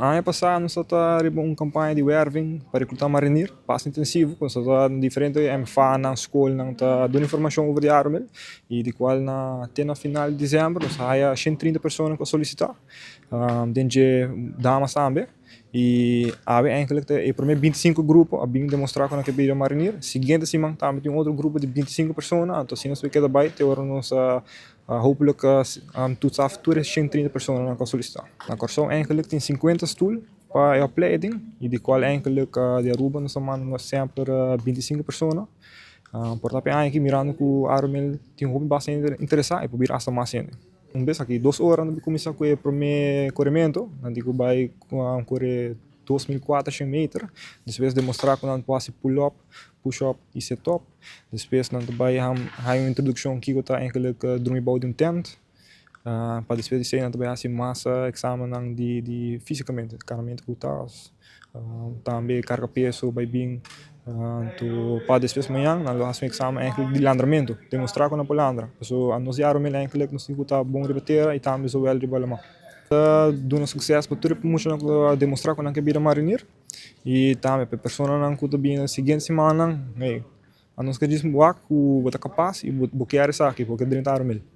Aña pasa nos tabata riba un campaña di werving pa recluta marinier, basta intensivo, cu nos tabata diferente MFA nan, school nan ta duna informacion over di Arumil y di cual na te na final di december nos a haya 130 persona cu a solicita, den dje damas tambe. Y awe eigenlijk ta e prome 25 grupo a bin demostra cu nan ke bira marinier. Siguiente siman tambe tin un otro grupo di 25 persona, anto asina nos keda bay te ora nos a hopelijk toets af tur e 130 personanan cu a solicita. Na Corsou eigenlijk tin 50 stoel pa e opleiding y di cual eigenlijk di Aruba nos a manda semper 25 persona. Por ta pe aña aki, mirando cu Arumil tin hopi basta hende interesa, e por bira hasta mas hende. Un bes aki 2 ora nan cuminsa cu e prome coremento, nan tin cu bay core 2400 meter, despues demostra cu nan por haci pull up, push up y sit up. Despues nan ta bay haya un introduccion kico ta eigenlijk drumi bou di un tent. Pa despues di esey nan ta bay haci mas examennan di fisicamente, canamento cu tas, tambe carga peso, bay bin. Anto pa despues mañan nan lo haci un examen eigenlijk di landramento, demostra cu nan por landra. So anos di Arumil eigenlijk nos tin cu ta bon riba tera y tambe zowel riba lama. Ta duna succes pa tur e muchanan cu a demostra cu nan ke bira marinier y tambe pa e personanan cu ta bini siguiente simannan, hey, anos ke djis wak cu bo ta capas y bo kier esaki, bo ke drenta Arumil.